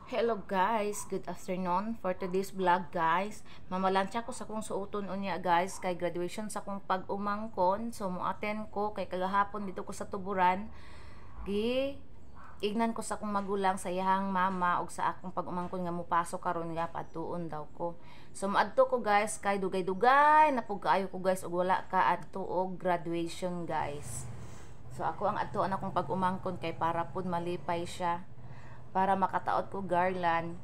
Hello guys, good afternoon. For today's vlog guys, mamalansya ko sa akong suoton unya guys kay graduation sa akong pag-umangkon. So mo-attend ko kay kagahapon dito ko sa tuburan. Gi ignan ko sa akong magulang, sa iyahang mama ug sa akong pag-umangkon nga mopasok karon nga padtuon daw ko. So moadto ko guys kay dugay-dugay na pug kaayo ko guys ug wala ka adto og graduation guys. So ako ang adtuon akong pag-umangkon kay para pud malipay siya, para makataod ko garland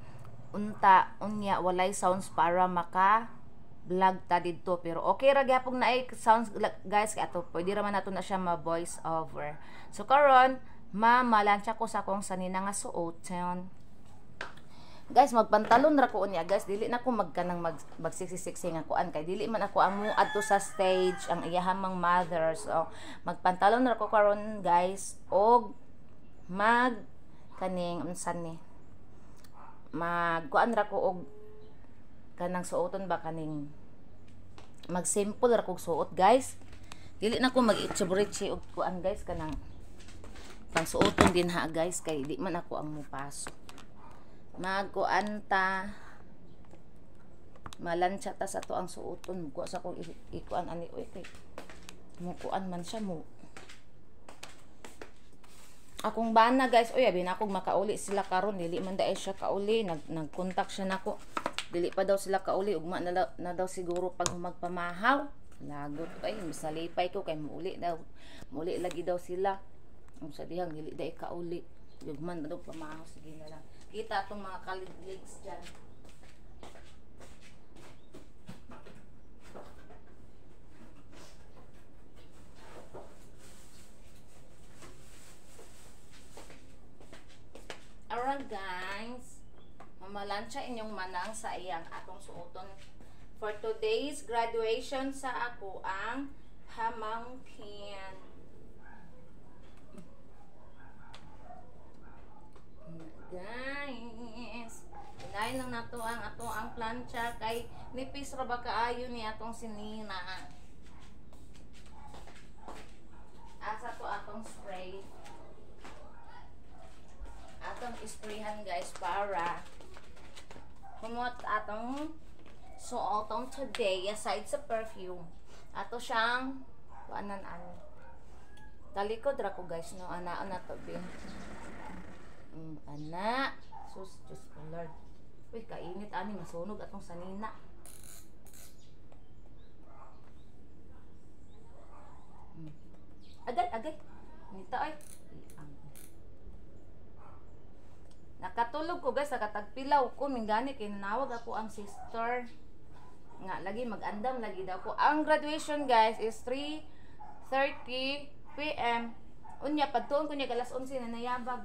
unta unya walay sounds para maka vlog ta didto, pero okay ra gyapon naay sounds guys kay ato pwede ra man nato na siya ma voice over. So karon mamalansya ko sa akong sanina nga suoton guys. Magpantalon ra ko unya guys, dili na ko magkanang mag 66 nga kuan kay dili man ako ang muadto sa stage ang iyahang mother. So magpantalon ra ko karon guys og mag kaning unsan ni magkuan ra ko og kanang suoton ba, kaning mag simple ra kog suot guys. Dili na ko mag-itsubrichi og kuan guys, kanang pangsuoton din ha guys kay di man ako ang mupasok. Magkuan ta, malansya ta sa to ang suoton. Mukuha sa akong ikuan ani oy kay mukuan man siya mo akong bana guys. Oy, abi na akong makauli sila karon, dili man daay siya kauli. Nag-contact siya nako, dili pa daw sila kauli, ugma na daw siguro pag magpamahaw. Lagot ay masalipay ko kay muuli daw, muuli lagi daw sila. Ang sa dihang dili daay kauli, ugma na daw pamahaw. Sige na lang, kita atong mga kaligligs dyan. Alright guys, mamalansya inyong manang sa iyang atong suoton for today's graduation sa ako ang pamangkin. Guys, hinayin lang nato ang ato ang plancha kay nipis ra ba kaayo ni atong sinina. Asa to atong spray? Atong isprayhan guys para humot atong suotong today aside sa perfume. Ato siyang kuanan ani. Talikod ra ko guys no, ana ana to bi. Ana, sus Diyos ko Lord. Uy, kainit ani, masunog atong sanina. Agay, agay. Nita ay. Nakatulog ko guys, nakatagpilaw ko minggani kay nanawag ako ang sister nga lagi magandam lagi daw ko. Ang graduation guys is 3:30 PM. Unya padtuon ko niya alas 11 na nayabag.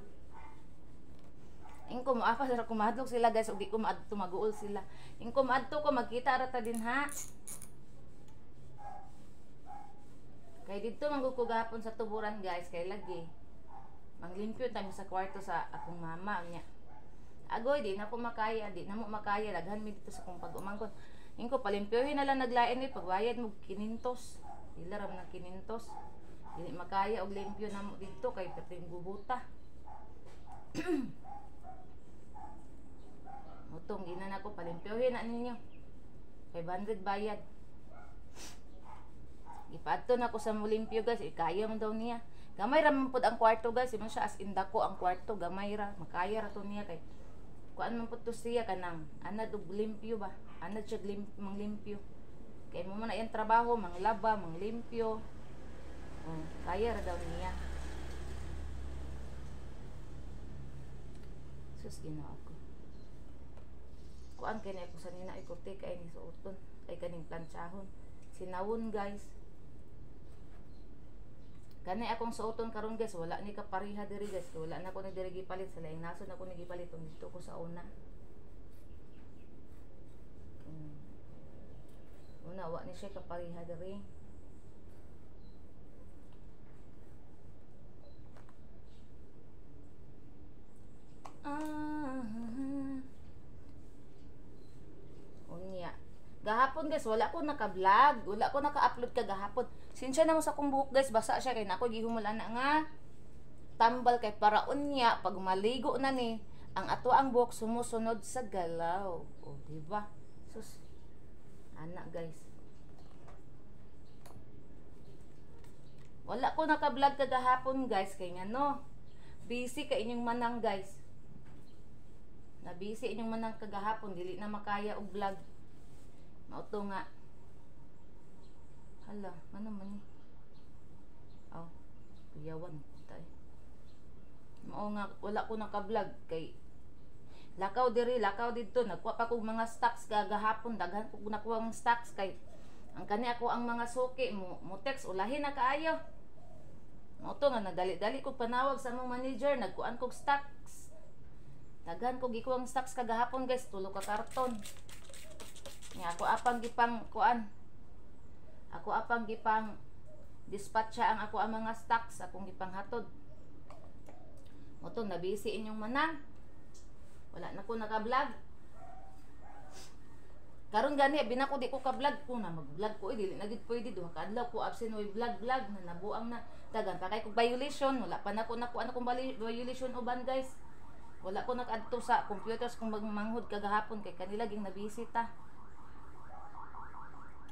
Ingko moapa ra ko mahadlok sila guys ug di ko maadto maguol sila. Ingko maadto ko magkita ra ta din ha. Kay didto man ko gahapon sa tuburan guys kay lagi manglimpyo tayo sa kwarto sa akong mama niya. Agoy, di na ko makaya, di na mo makaya, daghan mi dito sa akong pag-umangkon. Ingko palimpyohin na lang naglain ni pagbayad mo 500. Dila ra man ang 500. Dili makaya og limpyo na mo dito kay perting gubuta. Mutong gina nako palimpyohin na ninyo. 500 bayad. Gipadto na ko sa mulimpyo guys, kaya man daw niya. Gamay ra man pud ang kwarto guys, man siya as in dako ang kwarto, gamay ra, makaya ra to niya kay kuan man pud to siya kanang anad og limpyo ba. Anad siya manglimpyo. Kay mo man na iyang trabaho, manglaba, manglimpyo. Oh, kaya ra daw niya. Sus Ginoo ko. Kuan kay na ako sa nina ay kurti kay ni suoton, ay kaning plantsahon. Sinawon guys. Kani akong suoton karon guys, wala ni kapariha diri guys, wala na ko ni diri gipalit sa laing nasod na ko ni gipalit dito ko sa una. Una wa ni siya kapariha diri. Unya. Gahapon guys, wala ko naka-vlog, wala ko naka-upload kagahapon. Sinsya na mo sa akong buhok guys, basa siya kay nako gihumol ana nga tambal kay para unya pag maligo na ni Ang ato ang buhok sumusunod sa galaw. O, di ba? Sus. Ana, guys. Wala ko naka-vlog kagahapon, guys, kay ngano, busy ka inyong manang, guys. Na busy inyong manang kagahapon, dili na makaya og vlog. Mauto nga. Hala, ano man ni? Oh, kuyawan tay. Mao nga wala ko naka-vlog kay lakaw diri, lakaw didto, nagkuha pa kog mga stocks kagahapon, daghan kog nakuha ang stocks kay ang kani ako ang mga suki mo, mo text ulahin na kaayo. Mao to nga nadali-dali kog panawag sa among manager, nagkuan kog stocks. Daghan kog gikuha ang stocks kagahapon, guys, tulo ka karton. Nya ako apang gipang kuan. Ako apang gipang dispatcha ang ako ang mga stocks akong gipanghatod. Mao to nabisi inyong manang. Wala na ko naka-vlog. Karon gani abi na ko di ko ka-vlog ko na mag-vlog ko, eh, dili na gid pwede, duha ka adlaw ko absent way vlog vlog na nabuang na dagan pa kay kog violation, wala pa nako nakuha na kong violation uban, guys. Wala ko nakaadto sa computers kung magmanghod kagahapon kay kanila ging nabisita.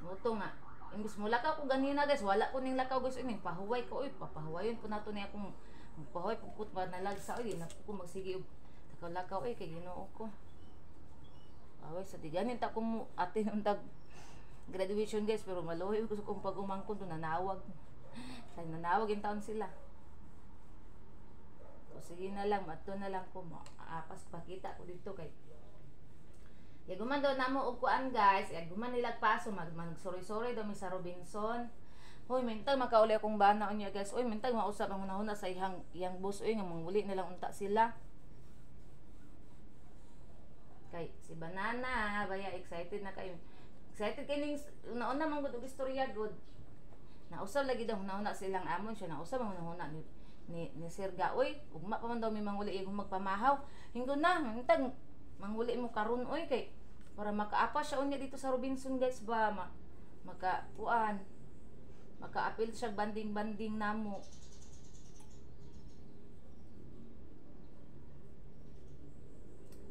Muto nga imbis mo lakaw ko ganina, guys, wala ko ning lakaw, guys, ining pahuway ko, oy, papahuwayon po nato niya akong pahuway pugkot ba nalagsa, oy, di na ko magsige og lakaw-lakaw, oy, kay Ginoo ko. Away sa di ganin ta kung atin ang tag graduation, guys, pero maluhi ko sa kong pag-umangkon to nanawag. Kay nanawag in taon sila. O sige na lang, mato na lang ko maapas pakita ko dito kay Yaguman daw namo og kuan, guys, yaguman nila paso mag magsuroy-suroy daw mi sa Robinson. Hoy, mintag makauli akong bana unya, guys. Oy, mintag mausap ang hunahuna sa iyang iyang boss, oy, nga manguli na lang unta sila. Kay si Banana, baya excited na kayo. Excited kay ning nauna man gud og istorya gud. Nausab lagi daw hunahuna silang amon siya, nausab ang hunahuna ni Sir Ga, oy, ugma pa man daw mi manguli iyong magpamahaw. Hinggo na, mintag manguli mo karon, oy, kay para makaapa siya unya dito sa Robinson, guys, ba maka kuan maka-apil siya banding-banding namo.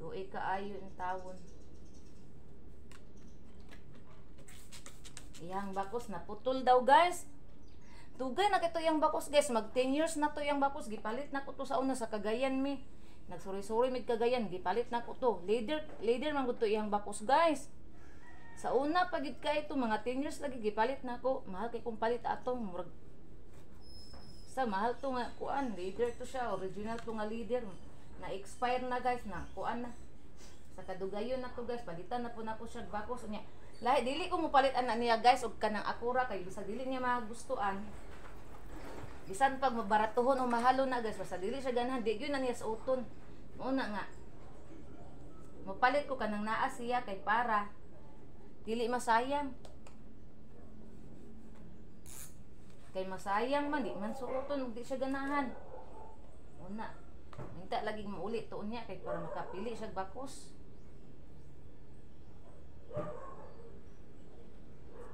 Luoy kaayo in tawon. Iyang bakos naputol daw, guys. Dugay na kito iyang bakos, guys, mag 10 years na to iyang bakos, gipalit na ko to sa una sa Cagayan mi. Nagsuroy-suroy mig Cagayan, gipalit na ko to. Leader, leader man gud to iyang bakos, guys. Sa una pa gid kay to mga 10 years lagi gipalit na ko. Mahal kay kung palit ato, murag sa mahal to nga kuan, leader to siya, original to nga leader. Na expire na, guys, na kuan na. Sa kadugayon na to, guys, palitan na po nako siya bakos unya. Lahi dili ko mopalit ana niya, guys, og kanang akura kay bisag dili niya magustuhan. Bisan pag mabaratuhon o mahalo na, guys, basta dili siya ganahan, di gyud na niya suoton. Mao na nga mopalit ko kanang naa siya kay para dili masayang. Kay masayang man, di man suoton ug di siya ganahan. Una, minta lagi mauli tuon niya kay para makapili siya bakos.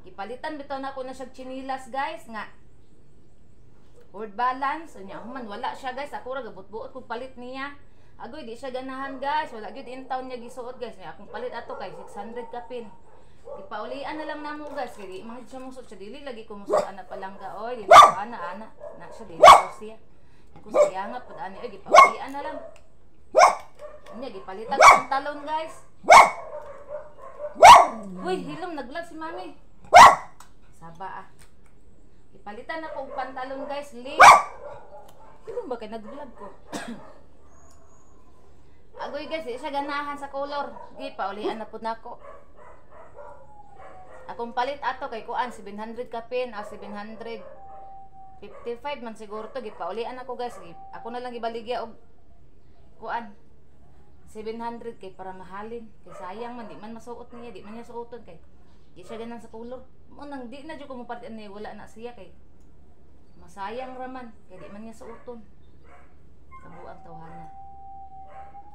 Gipalitan bitaw na ako na siya chinilas, guys, nga word balance unya human wala siya, guys, ako ra gabot-buot kog palit niya. Agoy di siya ganahan, guys, wala gyud in town niya gisuot, guys. May akong palit ato kay 600 kapin. Gipaulian na lang namo, guys, kay di man siya musuot siya, dili lagi ko musuot ana palangga, oy, dili ko ana ana na siya, dili ko siya. Ko siya nga pud ani, oy, gipaulian na lang. Unya gipalitan ang talon, guys. Uy, hilom naglag si mami. Saba ah. Ipalitan ako og pantalon, guys, late. Hilom ba kay nag-vlog ko? Agoy, guys, di siya ganahan sa color. Gi paulian na pud nako. Akong palit ato kay kuan 700 kapin, ah 755 man siguro to, gipaulian ako, guys. Ako na lang gibaligya og kuan 700 kay para mahalin. Kay sayang man, di man masuot niya, di man niya suoton kay di siya ganan sa color. Mo nang di na jud ko mopalit ani, wala na siya kay masayang raman kay di man niya suoton. Kabuang tawhana.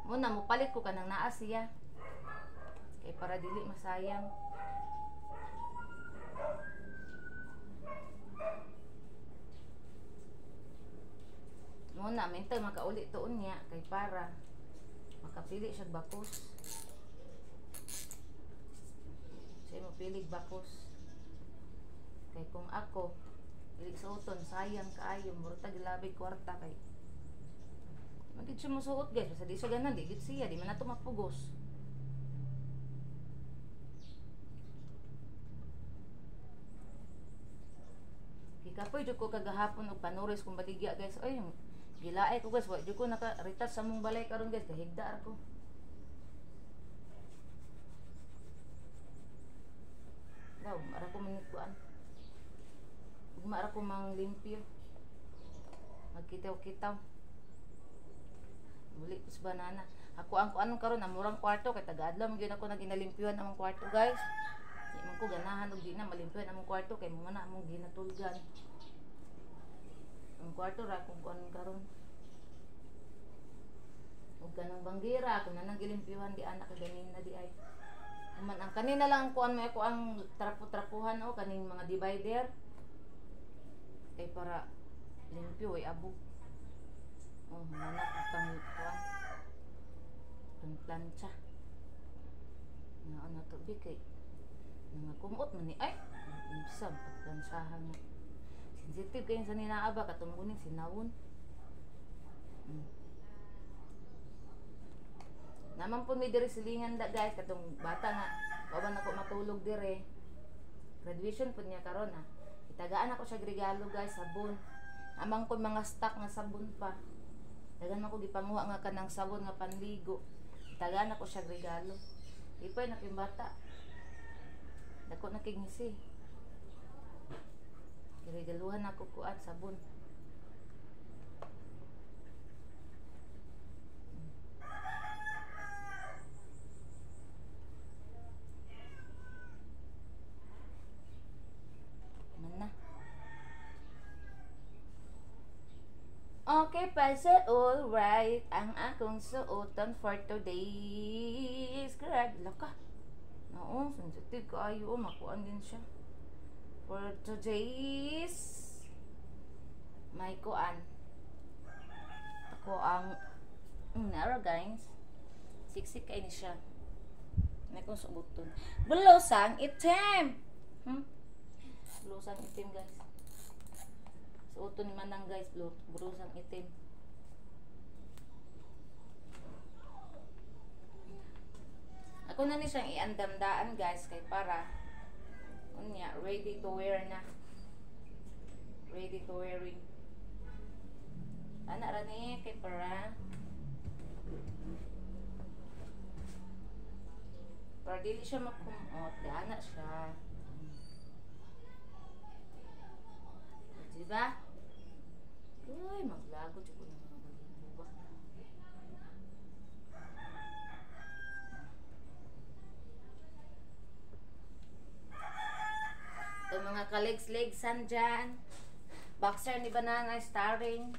Mo na mopalit ko kanang naa siya kay para dili masayang. Mo na mintay makauli tuon niya kay para Makapili siya bakos. Siya mo pilig bakos. Kay kung ako dili suoton, sayang kaayo, murtag labi kwarta kay. Magid siya mosuot guys, basta di siya ganan, di gid siya, di man nato mapugos. Gikapoy jud ko kagahapon og panuris kung baligya guys. Oy, gilaay ko guys, wa jud ko naka-retouch sa mong balay karon guys, kahigda ra ko. Daw, mara ko manikuan. Mara ko mang limpyo. Magkitaw-kitaw. Muli ko sa banana. Ako ang kuan karon amurang kwarto kay taga-adlaw man gyud ako naginalimpihan among kwarto guys. Di man ko ganahan og di na malimpihan among kwarto kay mo na among ginatulgan. Ang kwarto ra kung kuan karon. Ug kanang banggira ako na nang gilimpyuhan di anak kaganina di ay. Man ang kanina lang ang kuan may ako ang trapo-trapuhan o kaning mga divider. Kay para limpyo ay abo. Oh, manak ang kuan. Ang plancha. Nga ano to bi kay nga kumot man ni ay. Unsa pagplansyahan nga. Sensitive kayo sa ninaaba katong kuning sinawon. Naman po may diri silingan da guys katong bata nga bawan ako matulog dire. Graduation po niya karon ah. Itagaan ako siya regalo guys, sabon. Amang ko mga stock nga sabon pa. Dagan ako gipanguha nga kanang sabon nga panligo. Itagaan ako siya regalo. Ipay na kayong bata. Dako na kay ngisi. Giregaluhan ako kuan sabon. Man na. Okay, pasa alright ang akong suotan for today's grad. Laka. Oo, sensitive kaayo. Makuan din siya. For today's may kuan. Ako ang nara guys. Siksik kay ni siya. May kong suoton. Blusang itim. Blusang itim guys. Suoton ni Manang guys, blusang itim. Ako na ni siyang iandamdaan guys kay para unya ready to wear na. Ready to wearing. Ana ra ni kay para dili siya makumot, ana siya. Diba? Uy, maglago jud ko ng mga balibo ba. Ito mga kalegs-legsan dyan. Boxer ni Banana starring.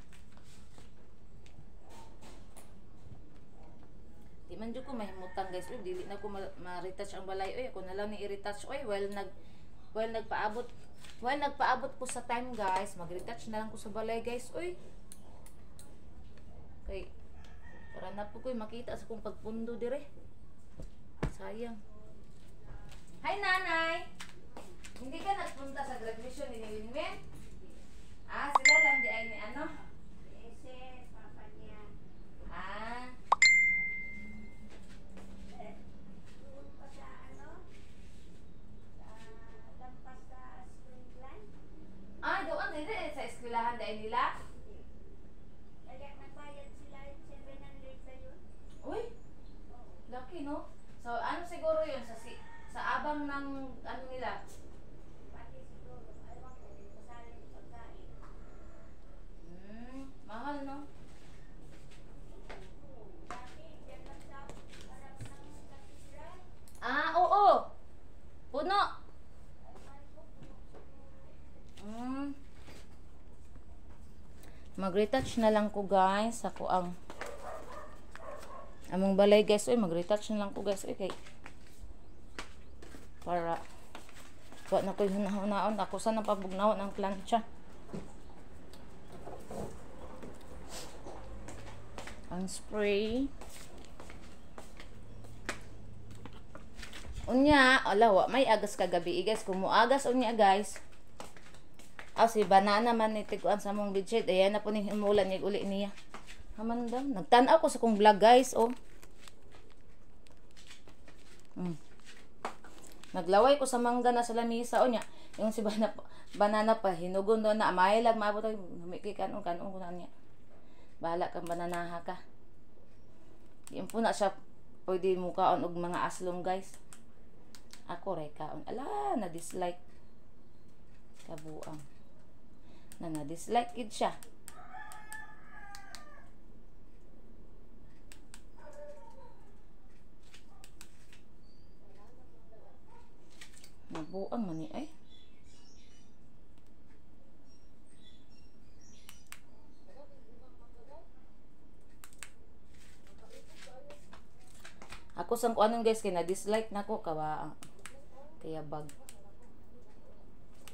Di man jud ko mahimutang guys. Uy, dili na ko ma-retouch ang balay. Uy, ako na lang ni i-retouch. Uy, while nagpaabot ko sa time guys, mag-retouch na lang ko sa balay guys. Uy. Kay para na po ko'y makita sa kong pagpundo dire. Sayang. Hi nanay. Hindi ka nagpunta sa graduation ni Winwin? Ah, sila lang di ay ni ano? Ese, papa niya. Ah. Doon pa sa ano? Sa lampas sa Springland. Ah, doon din sa eskwelahan dahil nila? Hindi. Kaya nagbayad sila 700 na yun. Uy, Oo. lucky no? So, ano siguro yun? Sa abang ng ano nila? Pati siguro, ewan ko, kasali yung pagkain. Mahal no? Dati, dyan lang sa harap ng cathedral. Ah, oo. Puno. Ay, mahal ko, puno siguro. Mag-retouch na lang ko guys. Ako ang among balay guys. Uy, mag-retouch na lang ko guys. Uy, kay para wa na ko'y hunahon. Ako sana pabugnawon ang plancha. Ang spray. Unya, ala wa may agas kagabi guys. Kung muagas unya guys. Ah, si banana man ni tiguan sa mong bedsheet. Ayan na po ning umulan niya uli niya. Haman daw. Nagtan-aw ko sa kong vlog guys, oh. Naglaway ko sa mangga na sa lamisa o niya. Yung si banana, banana pa hinugon doon na amay lag maabot ay humiki kanon kanon ko na niya. Bahala kang bananaha ka. Di po na siya pwede mo kaon og mga aslong guys. Ako ray kaon. Ala, na dislike. Kabuang. Na na dislike gid siya. Nabuang man ni ay. Ako sang kuanon guys kay na dislike nako kawa kaya bag.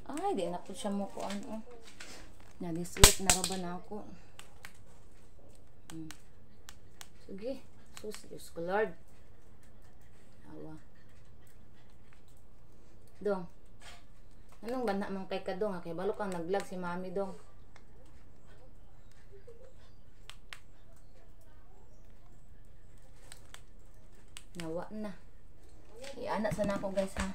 Ay, di na po siya mo kuan oh. Na dislike na ra ba na ako. Sige, sus Diyos ko Lord. Awa. Dong. Anong bana man kay ka dong? Kay balo kang nag-vlog si mami dong. Nawa na. Iana sana ako guys ha.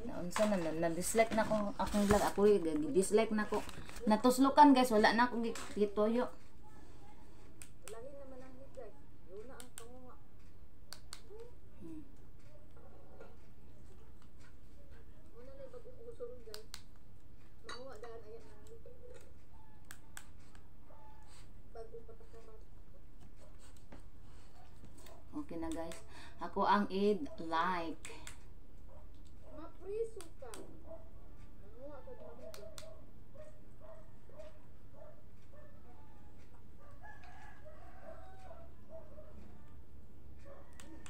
Naunsa na na dislike na akong akong vlog ako dislike na ko. Natuslokan guys, wala na akong gituyo. Lahi naman ang hit guys. Yun na ang pangunga. Una na bagong uso ron guys. Manguha daan ayan ang hit. Bagong patakamat. Okay na guys. Ako ang i-like. Mapriso ka. Manguha ka mangga.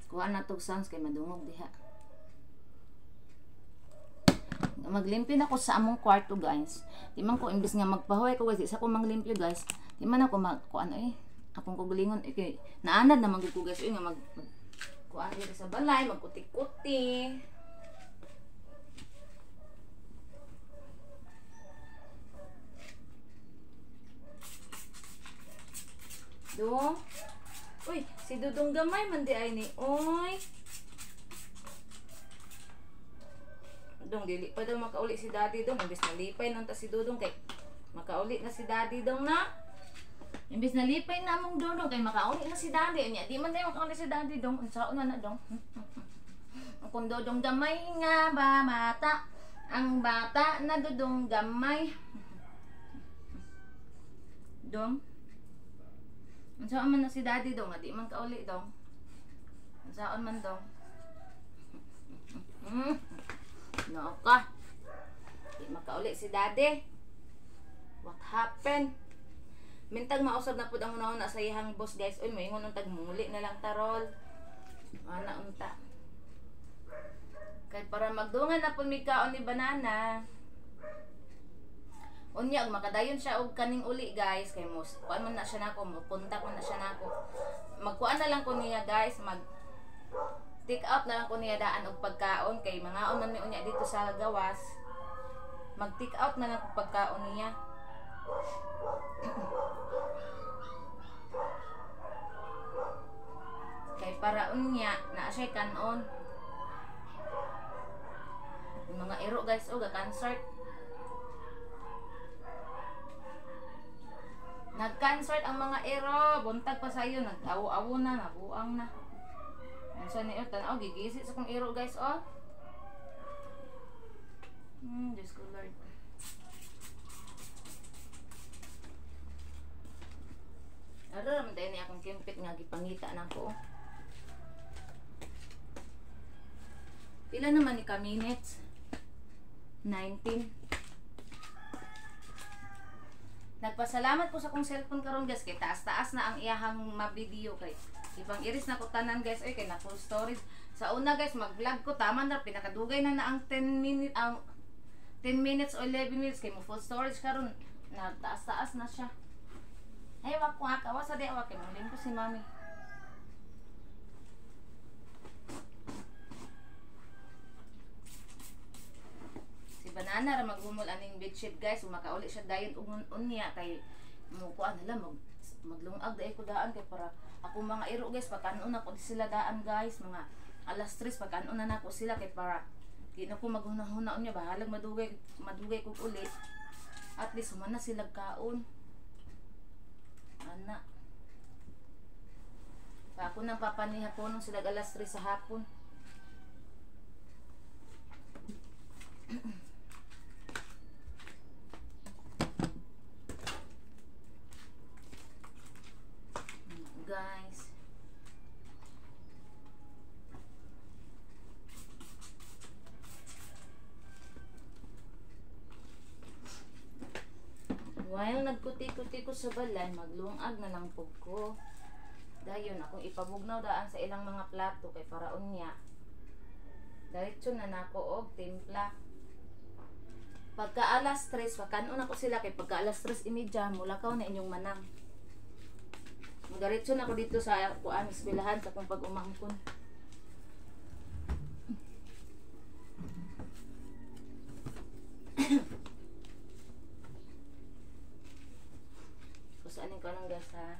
Kuha na tog sounds kay madungog diha. Maglimpyo na ko sa among kwarto guys. Di man ko imbis nga magpahuway ko guys, di sa ko manglimpyo guys. Di man ako mag kuan eh. Akong kagalingon eh kay naanad na man gud ko guys eh nga mag kuan diri sa balay, magkuti-kuti. Do. Uy, si Dudong gamay man di ay ni. Uy. Dong, dili pa daw makauli si Daddy dong. Imbis nalipay nang ta si Dudong kay makauli na si Daddy dong na. Imbis nalipay na among Dudong kay makauli na si Daddy. Unya, di man daw makauli si Daddy dong. Unsaon na na dong. Kung Dudong gamay nga ba bata, ang bata na Dudong gamay. Dong. Unsaon man na si Daddy dong, di man kauli dong. Unsaon man dong. No ka. Di makauli si Daddy. What happened? Mintag mausab na pud ang una-una sa iyang boss guys. Uy, moingon untag muli na lang tarol. Ana unta. Kay para magdungan na pud mi kaon ni banana. Unya og makadayon siya og kaning uli guys kay mos kuan man na siya nako, mo contact man na siya nako. Magkuan na lang ko niya guys, mag take out na lang ko niya daan og pagkaon kay mangaon man mi unya dito sa gawas. Mag take out na lang ko pagkaon niya. Kay para unya naa siya kanon. Yung mga iro guys og concert. Nag-concert ang mga ero, buntag pa sayo, nag-awo-awo na, nabuang na. Unsa ni tan-aw gigisi sa kong ero guys oh. Diyos ko Lord. Ara man tayo ni akong kimpit nga gipangita nako. Pila naman ni ka minutes? 19. Nagpasalamat ko sa akong cellphone karon guys kay taas-taas na ang iyahang ma-video kay ibang iris na ko tanan guys oy kay na full storage. Sa una guys mag-vlog ko tama na pinakadugay na na ang 10 minutes ang 10 minutes o 11 minutes kay mo full storage karon na taas-taas na siya. Ay wa ko akawa sa di wa kay mo ko si mami. Inana ra maghumol aning bedsheet guys, ug makauli siya dayon og unya kay mo kuan hala maglungag dai ko daan kay para ako mga iro guys, pagkanon ako sila daan guys, mga alas 3 pagkanon na nako sila kay para di na ko maghuna-huna unya, bahalag madugay kog ulit. At least human na sila kaon. Ana. Pa ako nang papanihaponon sila alas 3 sa hapon. Guys. While nagkuti-kuti ko sa balay, maglungag na lang pug ko. Dayon akong ipabugnaw daan sa ilang mga plato kay para unya. Diretso na nako og timpla. Pagka alas 3, pagkanon ako sila kay pagka alas 3:30 mulakaw na inyong manang. Diretso na ako dito sa kuan eskwelahan sa akong pag-umangkon. Kusanin ko lang guys ha.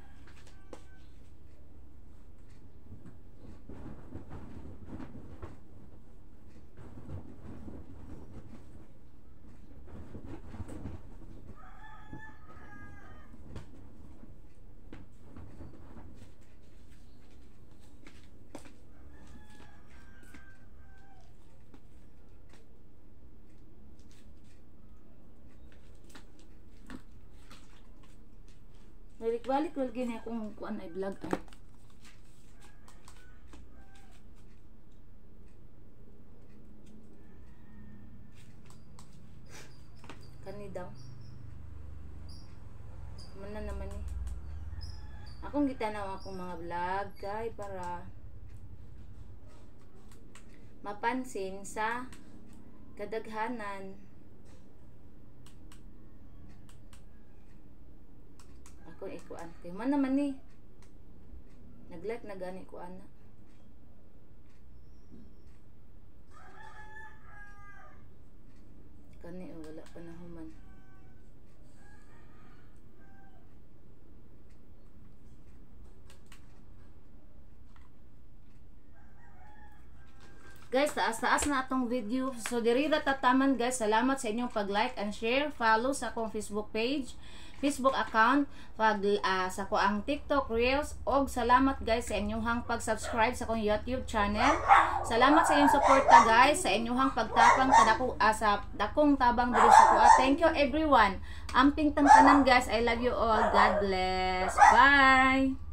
Balik-balik wal gini akong kuan ay vlog ay. Kani daw. Man na naman eh. Akong gitanaw akong mga vlog kay para mapansin sa kadaghanan. Ako ikuan kay man naman ni nag-like na gani ko ana. Kani oh, wala pa na human. Guys, taas-taas na atong video. So diri ra tataman guys. Salamat sa inyong pag-like and share, follow sa akong Facebook page, Facebook account, pag sa ko ang TikTok Reels, og salamat guys sa inyong pag-subscribe sa akong YouTube channel. Salamat sa inyong suporta guys, sa inyong pagtapang kadako sa dakong tabang diri sa ko. Thank you everyone. Amping tang tanan guys. I love you all. God bless. Bye.